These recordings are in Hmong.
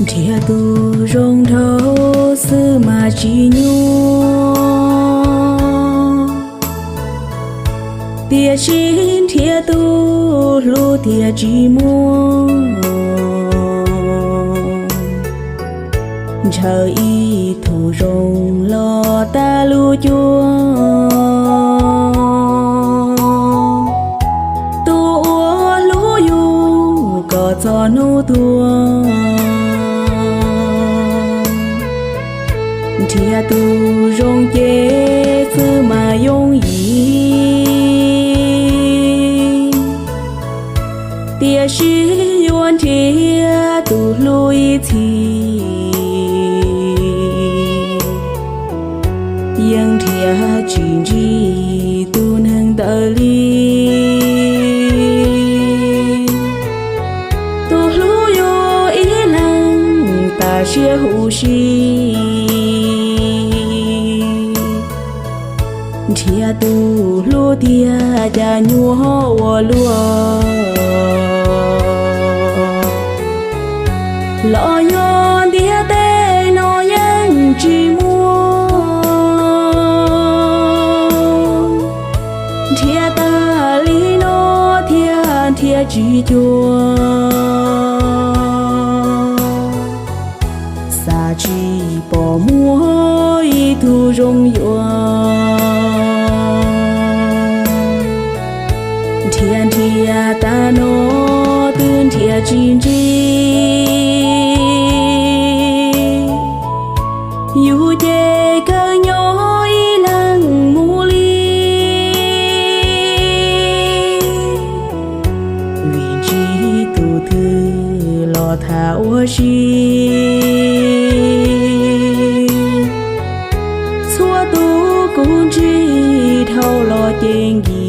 Nrhiav tus zoo nraug xwb mas tsis nyuaj, tiam sis nrhiav tus hlub tiag tsis muaj. Ntshaw ib tug zoo los tag lub cuab, tus uas hlub yus kom txog hnub tuag. Nrhiav tus zoo ces xwb mas yooj yim, tiam sis yuav nrhiav tus hlub ib txhis, yeej nrhiav tsis ntsib tus neeg ntawd li. Tus hlub yus ib leeg tas siab huv si, nrhiav tus hlub tiag cas nyuaj ua luaj. Los yog ntiaj teb no yeej tsis muaj, nrhiav tas li no thiaj nrhiav tsis cuag. Xav tsis pom muaj ib tug zoo yuav, nrhiav nrhiav tas no twb nrhiav tsis ntsib. Yus ces kawg nyob ib leeg mus li, vim ntsib tus twg los tham ua si. Txhua tus kuv ntsib dhau los ces nkim.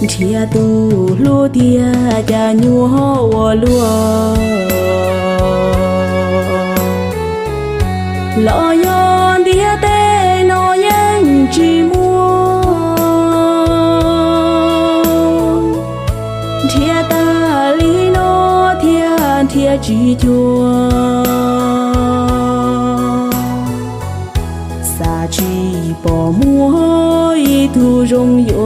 Nrhiav tus hlub tiag cas nyuaj ua luaj. Los yog ntiaj teb no yeej tsis muaj, nrhiav tas li no thiaj nrhiav tsis cuag. Xav tsis pom muaj ib tug zoo yuav.